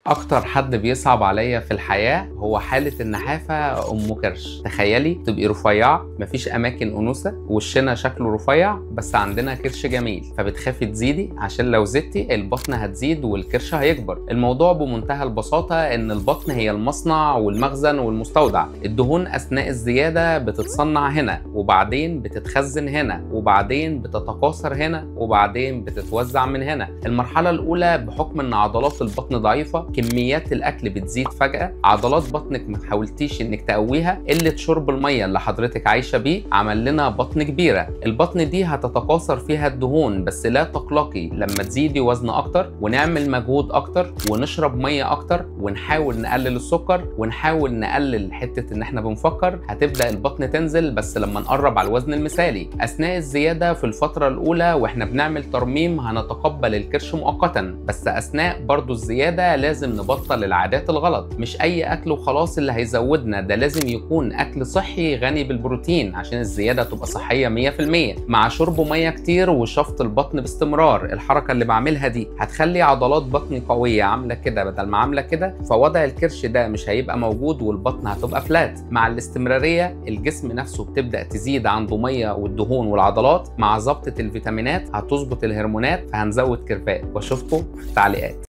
اكتر حد بيصعب عليا في الحياة هو حاله النحافه ام كرش. تخيلي تبقي رفيعة، مفيش اماكن انوثه، وشنا شكله رفيع بس عندنا كرش جميل، فبتخافي تزيدي عشان لو زدتي البطن هتزيد والكرش هيكبر. الموضوع بمنتهى البساطة ان البطن هي المصنع والمخزن والمستودع. الدهون اثناء الزيادة بتتصنع هنا، وبعدين بتتخزن هنا، وبعدين بتتكاثر هنا، وبعدين بتتوزع من هنا. المرحلة الاولى بحكم ان عضلات البطن ضعيفة، كميات الاكل بتزيد فجأة، عضلات بطنك ما حاولتيش انك تقويها، قلة شرب المية اللي حضرتك عايشة بيه عمل لنا بطن كبيرة. البطن دي هتتكاثر فيها الدهون، بس لا تقلقي، لما تزيدي وزن اكتر ونعمل مجهود اكتر ونشرب مية اكتر ونحاول نقلل السكر ونحاول نقلل حتة ان احنا بنفكر، هتبدأ البطن تنزل، بس لما نقرب على الوزن المثالي. اثناء الزيادة في الفترة الاولى واحنا بنعمل ترميم هنتقبل الكرش مؤقتا، بس اثناء برضو الزيادة لازم نبطل العادات الغلط. مش اي اكل وخلاص اللي هيزودنا، ده لازم يكون اكل صحي غني بالبروتين عشان الزيادة تبقى صحية 100%، مع شرب مية كتير وشفط البطن باستمرار. الحركة اللي بعملها دي هتخلي عضلات بطني قوية، عامله كده بدل ما عامله كده، فوضع الكرش ده مش هيبقى موجود والبطن هتبقى فلات. مع الاستمرارية الجسم نفسه بتبدا تزيد عنده مية والدهون والعضلات، مع ظبطه الفيتامينات هتظبط الهرمونات، فهنزود كيرفات. واشوفكم في التعليقات.